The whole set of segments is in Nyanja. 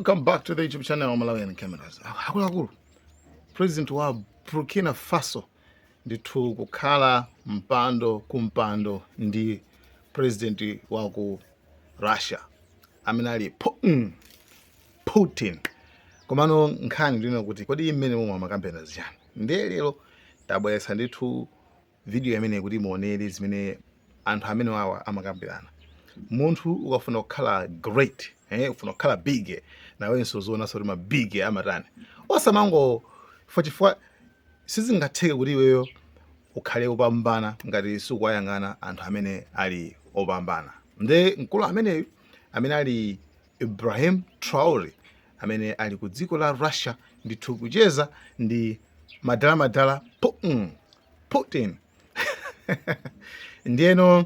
Welcome back to the YouTube channel Malawian Cameras. Akuluakulu, president wa Burkina Faso ndithu kukhala mpando kumpando ndi president wa ku Russia amene ali Putin. Komano nkhani ndino kuti kodi mmene momwe amakambirana ziyani? Ndiye lero tabweretsa ndithu video imene kuti muonere zimene anthu amene wawa amakambirana. Munthu ukafuna kukhala great, ufuna kukhala big, nawenso uzionanso kuti ma big amatani. Osamango chifukwa sizingatheke kuti iweyo ukhale opambana ngati sikuwayang'ana anthu amene ali opambana. Nde mkulu ameneyu amene ali Ibrahim Traore, amene ali ku dziko la Russia ndithu kucheza ndi madala Putin. Ndiyeno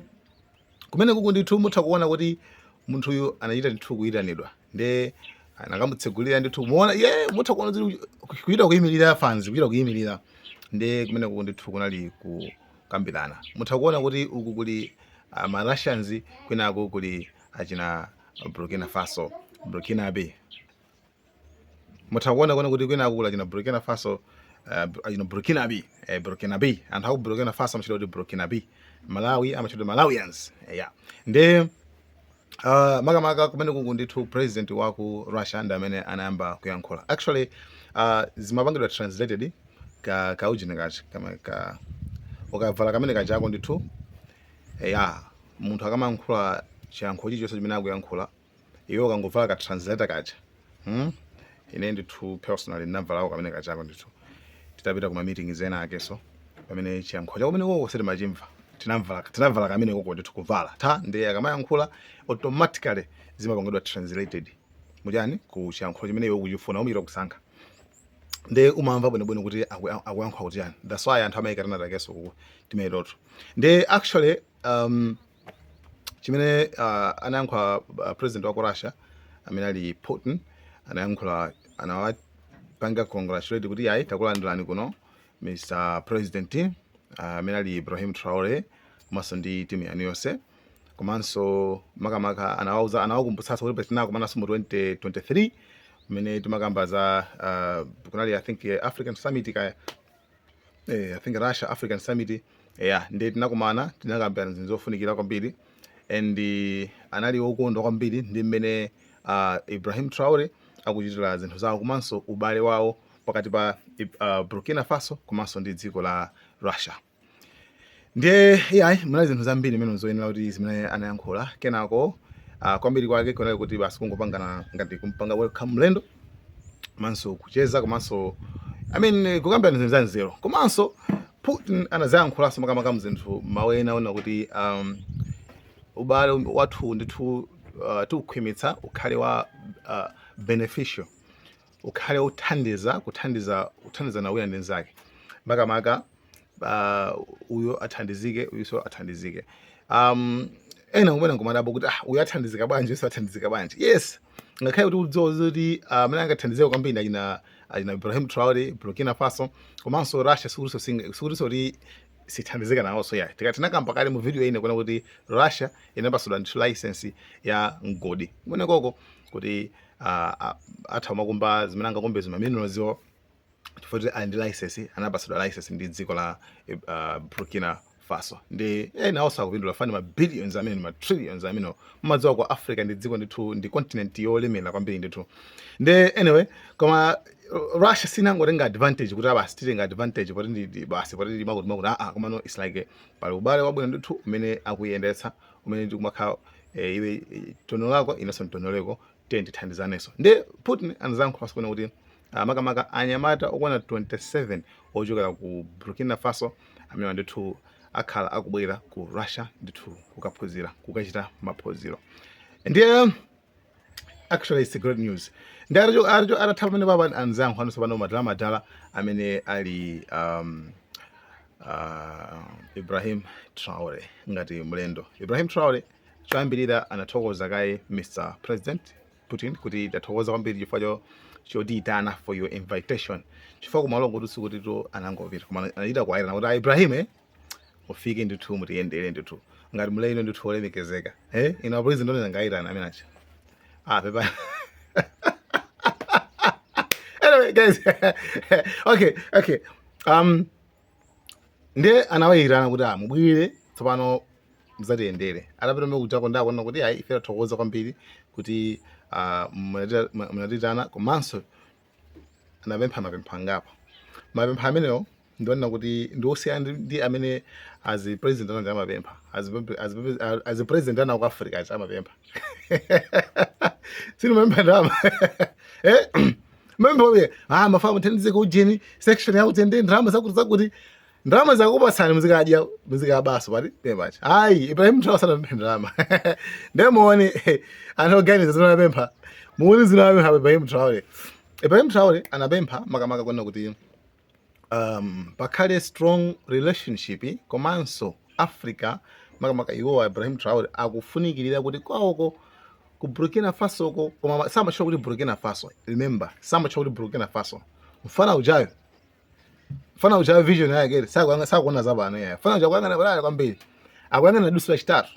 kumene kuku ndithu mutha kuona kuti munthuyu anachita ndithu kuyitanidwa, nde anakamutsekulira ndithu. Muona ye mutha kuona kuti kuchita kuyimirira fans, kuchita kuyimirira. Nde kumene kuku ndithu kunali kukambirana. Mutha kuona kuti uku kuli ma Russians, kwinaku kuli achina Burkina Faso, Burkinabe. Mutha kuona kuti kwinaku kuli achina Burkina Faso, achina Burkinabe, Burkinabe. Anthu aku Burkina Faso amachita kuti Burkinabe, Malawi amachita Malawians, yeah. Nde makamaka kumene kuku ndithu president wa ku Russia ndi amene anayamba kuyankhula. Actually, zimapangidwa translated ka kaujini kachi kama ka ukavala kamene kachako ndithu, ya munthu akamayankhula chiyankhulo chilichonse chimene akuyankhula, iwe ukangovala ka translator kacha, Ine ndithu personally ndinavalako kamene kachako ndithu titapita kuma meetings ena akeso, pamene chiyankhulo cha kumene koko sitimachimva, tinavala kamene koko ndithu. Kuvala ta, ndi akamayankhula automatically zimapangidwa translated muchani, ku chiyankhulo chimene iwe ukuchifuna, umachita kusankha, nde umamva bwinobwino kuti akuyankhula kuti chani. That's why anthu amayika tinatakenso kuku timetoto. Nde actually chimene anayankhula president wa ku Russia amene ali Putin, anayankhula, anawapanga congratulate kuti yayi, takulandirani kuno Mr President, amene ali Ibrahim Traore, komanso ndi timu yanu yonse. Komanso makamaka anawauza, anawakumbutsanso kuti tinakumananso mu 2023 mmene timakamba za kunali, I think, African Summit kaya, I think Russia African Summit, yeah. Ndi tinakumana, tinakambirana zinthu zofunikira kwambiri, and anali wokondwa kwambiri ndi mmene Ibrahim Traore akuchitira zinthu zawo, komanso ubale wawo pakati pa Burkina Faso komanso ndi dziko la Russia. Ndiye iyayi, munali zinthu zambiri mmene zoyenera kuti zimene anayankhula. Kenako kwambiri kwake kunali kuti basi kungopangana ngati kumpanga welcome mlendo, komanso kucheza, komanso, I mean, kukambirana zinthu za nzeru. Komanso Putin anazayankhulanso makamaka mzinthu mawu ena ona kuti ubale wathu ndithu tiukhwimitsa ukhale wa beneficial, ukhale uthandiza kuthandiza kuthandizana wina ndi nzake, makamaka uyo athandizike, uyuso athandizike. Ena kumene nkumadabo kuti ah, uyo athandizika bwanji, uyo athandizika bwanji? Yes, ngakhale kuti udziwa kuti amene angathandizike kwambiri achina Ibrahim Traore, Burkina Faso, komanso Russia sikutinso kuti sithandizika nawonso yayi. Tikati tinakamba kale mu video ine kuona kuti Russia inapasidwa ndithu license ya mgodi kumene koko kuti atha kumakumba zimene angakumbe, zima minerals iwo, chifukwa kuti ali ndi license, anapasidwa license ndi dziko la Burkina Faso. Ndi ena onse akupindula fani ma billions amene, ma trillions amene. Mumadziwa ku Africa ndi dziko ndithu, ndi continent yolemera kwambiri ndithu. Ndi anyway, koma Russia sinangotenga advantage kuti basi titenga advantage poti basi poti ndi makuti makuti, aa. Komano it's like pali ubale wabwino ndithu umene akuyendetsa, umene ndikumakhala iwe tono lako, inenso ntonoleko, tiye tithandizanenso. Ndi Putin anazayankhulanso kuona kuti makamaka anyamata okwana 27 ochokera ku Burkina Faso amene ndithu akhala akubwera ku Russia ndithu kukaphunzira, kukachita maphunziro. Ndiye actually it's a great news. Ndi atatha pamene papa anzayankhulanso pano madala madala amene ali Ibrahim Traore ngati mlendo. Ibrahim Traore choyambirira anathokoza kaye Mr President Putin kuti tathokoza kwambiri chifukwa chotiyitana, for your invitation, chifukwa kumalo kuti sikuti to anangopita, koma anachita kuwayitana kuti, "Ah, Ibrahim, mufike ndithu, mutiyendere ndithu ngati mlendo ndithu wolemekezeka." Ino president onena ngayitana amene acha, ah, pepa. Guys, okay, ndiye anawayitana kuti mubwire tsopano muzatiyendere. Atapita mbe kujako, ndakuona kuti ayi, ife tathokoza kwambiri kuti munatitana. Komanso anapempha mapempho angapo. Mapempho amenewo ndionena kuti ndiosiyana ndi amene as president anati amapempha, as president ana ku Africa achi amapempha. Sinimapempha ndalama, mapempha obe mafama muthandize ku ujeni section ya ujeni, ndalama zakuti zakuti, ndalama zakupatsani, muzikadya, muzikabaso pati pepachi. Ayi, Ibrahim Traore sanapemphe ndalama. Ndemuone anthu oganiza zinapempha, muone zinapempha Ibrahim Traore. Ibrahim Traore anapempha makamaka kuona kuti pakhale strong relationship, komanso Africa, makamaka iwowa Ibrahim Traore akufunikirira kuti kwawoko ku Burkina Faso ko, koma samatchula kuti Burkina Faso. Remember, samatchula kuti Burkina Faso. Mfana ujayo, mfana ujayo, vision yake sakuona zapano. Yaya, mfana ujayo akuyang'ana patali kwambiri, akuyang'ana dusu lachitatu,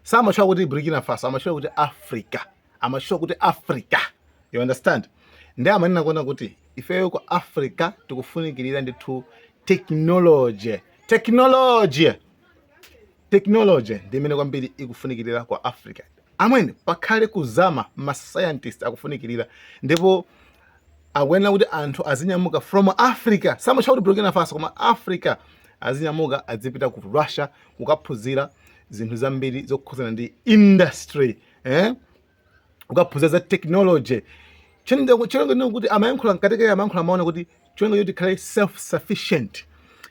Samatchula kuti Burkina Faso, amatchula kuti Africa, amatchula kuti Africa, you understand? Ndi amanena kuona kuti ifeyo ku Africa tikufunikirira ndithu technology. Technology, technology ndi imene kwambiri ikufunikirira kwa Africa. Amwene, pakhale kuzama, ma scientist akufunikirira, ndipo akuyenera kuti anthu azinyamuka from Africa. Samatchula kuti Burkina Faso, koma Africa. Azinyamuka azipita ku Russia kukaphunzira zinthu zambiri zokhuzana ndi industry, eh? Kukaphunzira za technology. Chonga kuti amayankhula mkatikati, amayankhula, amaona kuti chonga choti tikhale self sufficient,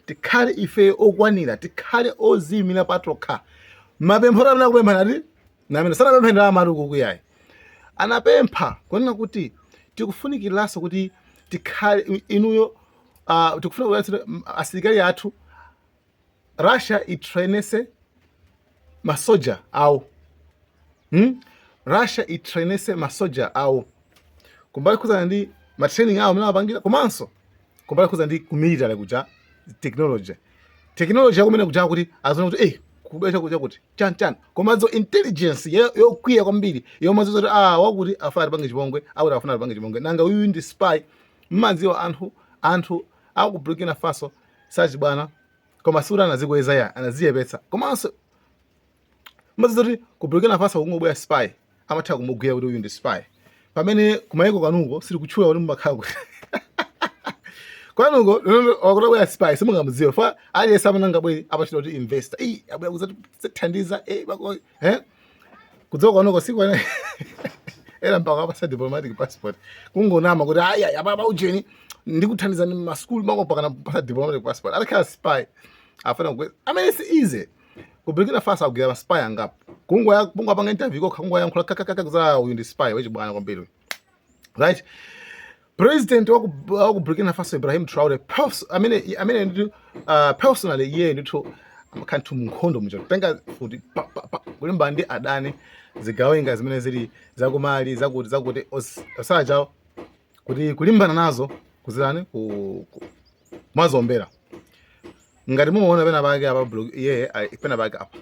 tikhale ife okwanira, tikhale oziyimira patokha. Mapemphero amene akupempha nati namene sanapemphe ndalama ali kukuyayi, anapempha kunena kuti tikufunikiranso kuti tikhale inuyo, tikufuna kuti asilikali athu, Russia itrainese masoja awo, Russia itrainese masoja awo kumbali khuzana ndi ma training awo amene amapangira, komanso kumbali khuzana ndi ku military kuja, technology, technology yakumene kuja, kuti azona kuti kubwera chakuti chakuti chan chan, komanso intelligence yokwiya kwambiri yomwe zoti wakuti afuna atipange chipongwe, akuti afuna atipange chipongwe, nanga uyu ndi spy. Mmadziwa anthu aku Burkina Faso sachibwana, koma sikuti anazikweza ya, anaziyepetsa. Komanso mmadziwa kuti ku Burkina Faso kungobwera spy amatha kumugwira kuti uyu ndi spy, pamene kumayiko kwanuko silikutchula kuti mumakhala kuti kwanuko wakutabwera spy simungamudziwe fa. Aliyense amene angabwere amachita kuti investor iyi abwera kuzatithandiza, bako kudziwa kwanuko sikwana era mpaka apasa diplomatic passport, kungonama kuti aya apa ujeni ndikuthandiza ni masukulu mako, mpaka napasa diplomatic passport. Atakhala spy afana kukweza amene si easy. Ku Burkina Faso akugwira ma spy angapo, kungo apanga interview kokha, kungo yankhula kakakaka za uyu ndi spy wechibwana kwambiri, right? President waku Burkina Faso Ibrahim Traore amene ndithu personally iye ndithu amakhala munkhondo muja, kutenga futi pa, pa, pa, kulimba ndi adani, zigawenga zimene zili zakumali zakuti zakuti osaja kuti kulimbana nazo kuzirani ku mazombera. Ngati mumaona pena pake apa iye pena pake apa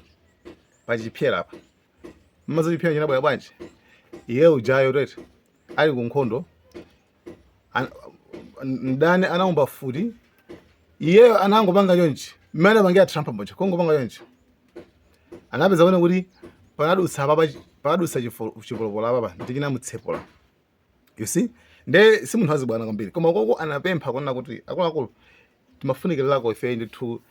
pachipyera apa, mmazo chipyera chinabwera bwanji? Iye ujayo tete ali ku nkhondo, mdani anaumba futi, iyeyo anangopanga chonchi mmene apangira Trump moja, kungopanga chonchi, anapeza kuona kuti panadutsa apa, panadutsa chipolopolo apapa ndi chinamutsepola, you see? Nde si munthu azibwana kwambiri, koma koko anapempha kuona kuti akuluakulu timafunikirako ife ndithu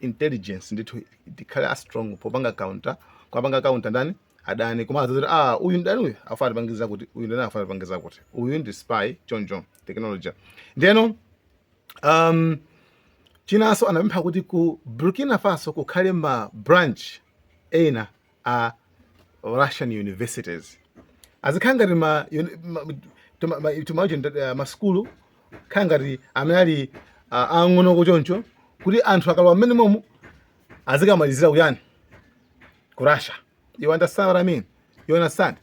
intelligence, ndithu tikhale a strong popanga counter, kwapanga counter ndani, adani. Koma azati uyu ndani, uyu afana tipangiza kuti uyu ndani, afana tipangiza kuti uyu ndi spy choncho. Technology. Ndeno chinanso anapempha kuti ku Burkina Faso kukhale ma branch ena a Russian universities, azikhala ngati ma uni- ma- tuma- ma- masukulu khala ngati amene ali ang'onoko choncho, kuti anthu akalowa mmene momo azikamalizira kuyani, ku Russia. You understand what I mean? You understand?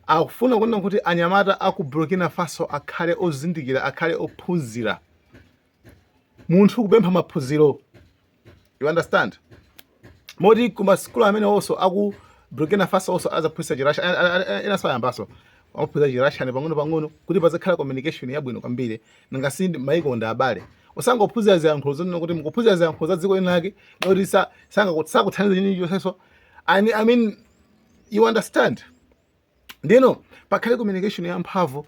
Akufuna kuona kuti anyamata aku Burkina Faso akhale ozindikira, akhale ophunzira. Munthu kupempha maphunziro, you understand? Moti kumasukulu amene also aku Burkina Faso also azaphunzitsa Chirussia, enanso ayambaso Amaphunzira Chirussian pang'ono pang'ono kuti pazikhala communication yabwino kwambiri. Nanga si maiko ndi abale? Usangophunzira ziyankhulo zonena kuti mukuphunzira ziyankhulo za dziko linake loti sakuthandiza chinthu chonseso. I mean, you understand? Ndino pakhale communication ya mphamvu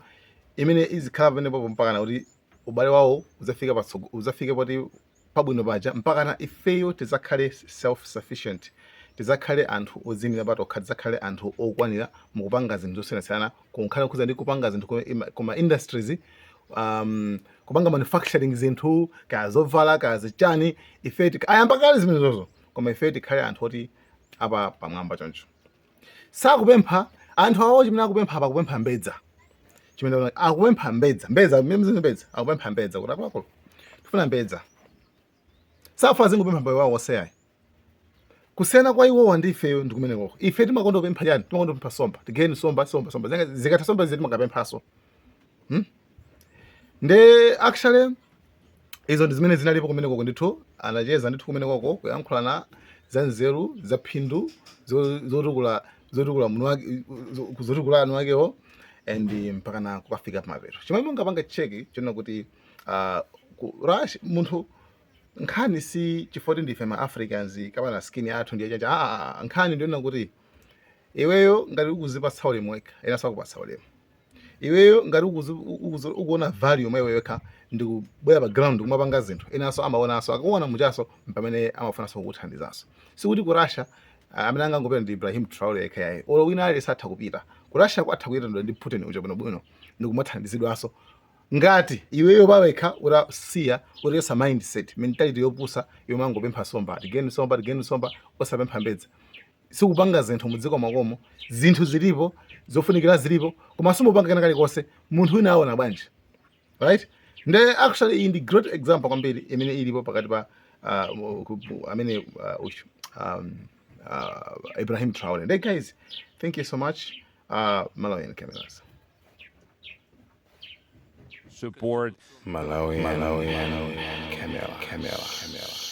imene izikhala pamenepopo mpakana kuti ubale wawo udzafike udzafike poti pabwino paja, mpakana ifeyo tidzakhale self sufficient, tidzakhale anthu odziyimira patokha, tidzakhale anthu okwanira mukupanga zinthu zosiyanasiyana, kunkhale kukhuza ndi kupanga zinthu kuma industries, kupanga manufacturing zinthu, kaya zovala, kaya zichani. Ife ayamba kale zimenezozo, koma ife tikhale anthu oti apa pamwamba choncho. Sakupempha anthu awo. Chimene akupempha apa, akupempha mbedza. Chimene akupempha mbedza, mbedza, mbedza, akupempha mbedza kuti akuluakulu, tifuna mbedza. Safa zingupempha mbayo wawo wonse ayi. Kusiyana kwa iwowa ndi ifeyo ndi kumenekoko. Ife timakonda kupempha chani? Timakonda kupempha somba. Tigeni somba, somba, somba. Zikatha somba zizi, timakapemphaso. Nde actually izo ndi zimene zinalipo kumenekoko ndithu. Anacheza ndithu kumenekoko, kuyankhulana za nzeru, za phindu, zotukula munthu wake, zotukula anu akewo, and mpaka na kukafika pamapeto. Chimene mungapanga check chona kuti ku Russia munthu, nkhani si chifukwa kuti ndife ma Africans kapena skin yathu ndiye chacha. Ah, ah, nkhani ndiona kuti iweyo ngati ukuzipatsa ulemu wekha, ena sakupatsa ulemu. Iweyo ngati ukuona value mwa iwe wekha ndikubwera pa ground kumapanga zinthu, enanso amaonanso. Akakuona muchaso, pamene amafunanso kukuthandizanso. Sikuti ku Russia amene angangopita ndi Ibrahim Traore yekha yayi, olo wina ali satha kupita ku Russia. Kwatha kupita ndi Putin uja bwinobwino ndikumathandizidwanso, ngati iweyo pawekha utasiya, utayesa mindset, mentality yopusa yomwe angopempha somba, tigeni somba, tigeni somba, osapempha mbedza, sikupanga zinthu mudziko mwakomo. Zinthu zilipo, zofunikira zilipo, koma simupanga kena kalikonse. Munthu wina aona bwanji, right? Nde actually iyi ndi great example kwambiri imene ilipo pakati pa amene uyu Ibrahim Traore. Nde guys, thank you so much. Malawian Cameras. Support Malawian, Malawian Camera, Camera, Camera.